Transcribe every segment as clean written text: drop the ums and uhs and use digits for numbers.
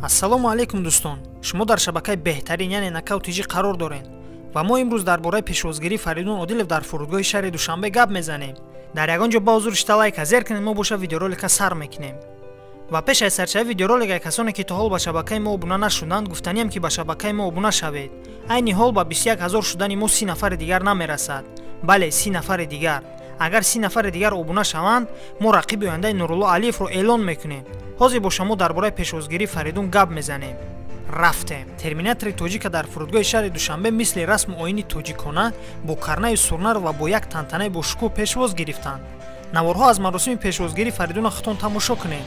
Ассалому алайкум дӯстон, шумо дар шабакаи беҳтарин, яъне Нокаут ТЖ қарор доред ва мо имрӯз дар бораи пешвозгирии Фаридун Одилов дар фурудгоҳи шаҳри Душанбе гап мезанем. Дар ягон ҷо ба ҳузур шита лайка зер кунед, мо боша видеоролика сар мекунем. Ва пеш аз сарчави видеоролика касоне ки то ҳол ба шабакаи мо обуна нашуданд, гуфтаниям ки ба шабакаи мо обуна шавед. Айни ҳол ба 21 ҳазор шудани мо 30 нафари дигар намерасад. Бале, 30 нафари дигар. Агар 30 нафари дигар обуна шаванд, мо рақиби ояндаи Нурулло Алиевро эълон мекунем. Ҳозир бо шумо дар бораи пешвозгирии Фаридун гап мезанем. Рафтем. Терминатори тоҷика дар фурудгоҳи шаҳри Душанбе мисли расму оини тоҷикона бо карнаю сурнар ва бо як тантанаи бошукӯҳ пешвоз гирифтанд. Наворҳо аз маросими пешвозгирии Фаридуна худтон тамошо кунед.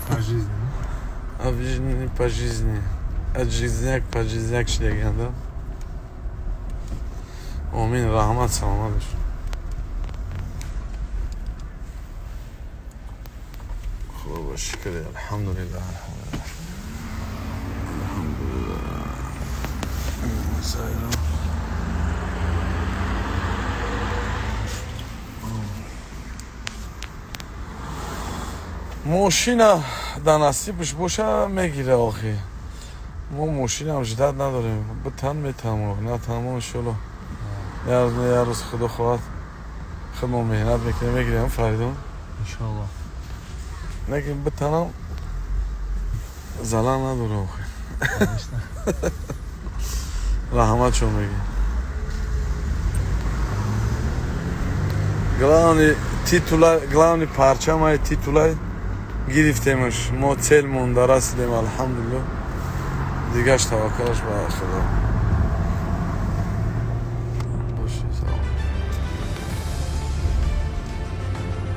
По жизни, а в жизни, по жизни. От жизняк, по жизняк шидаган, да? Омин, раҳмат, саломат бош. Худо ба шукр, алҳамдулиллаҳ, алҳамдулиллаҳ. Алҳамдулиллаҳ. Сайра. Мошина дар насибаш боша мегира охи. Мо мошинам ждат надорем. Битан метамон, натамон иншолло. Як рӯз худо хоҳад худ мо меҳнат мекунем, мегирем Фаридун. Иншолло. Лекин битанам залал надора охи. Раҳмат шо мегӣ. Главный титула, главный парчамай титулай гирифтемаш. Мо цел монда расидем, алҳамдулилло. Дигаш таваккалаш ба Худо. Боши, салом.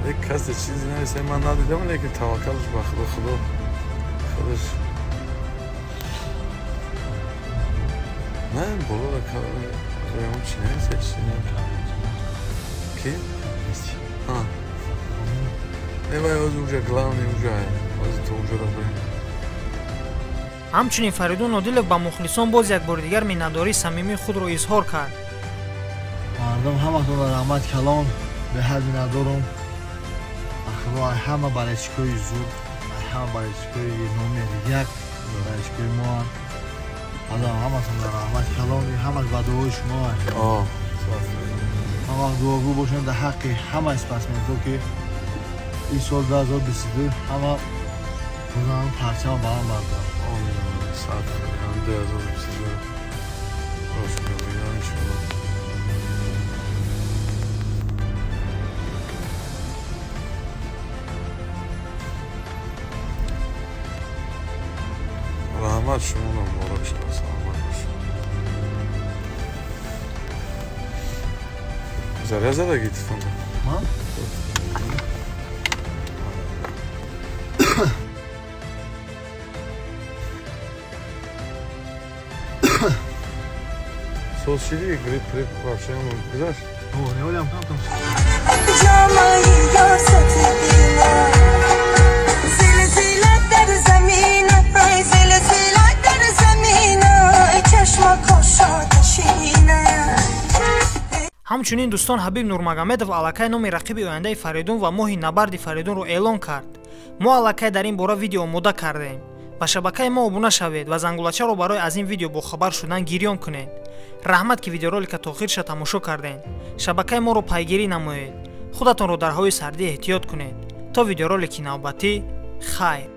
Як касе чизе нависа, ман надидам, лекин таваккалаш ба Худо, Худо худаш. Не, боло ка чи нависа, чи не. Ки? А. Эвай, оз уже главный уже, оз то уже рабоем. Ҳамчунин Фаридун Одилов ба мухлисон боз як бори дигар миннатдории самимии худро изҳор кард. Мардум ҳаматонро раҳмат калон, беҳад миннатдорум. Худо ҳама болельщикои зуд, ҳама болельщикои номер як, болельщикои моанд. Худо ҳаматонро раҳмат калон, ҳамаш ба дуои шумо. Ҳама дуогӯ бошанд дар ҳаққи ҳамаи спортсменҳо ки ин сол 2022 ҳама худам парчам баланд бардоранд. Омин, сад 2022 рост мегӯям иншоалло. Раҳмат шуморо, муборак шавад, саломат бошед. Заря задаги телефонда? Ман? Соз шиди, грип, прип, вообще гузашт? О, неволям там там. Ҳамчунин дӯстон, Ҳабиб Нурмагомедов аллакай номи рақиби ояндаи Фаридун ва моҳи набарди Фаридунро эълон кард. Мо аллакай дар ин бора видео омода кардем. Ба шабакаи мо обуна шавед ва зангулачаро барои аз ин видео бохабар шудан гирён кунед. Раҳмат ки видеоролика то охирша тамошо кардед. Шабакаи моро пайгирӣ намоед. Худатонро дар ҳавои сардӣ эҳтиёт кунед. То видеоролики навбатӣ, хайр.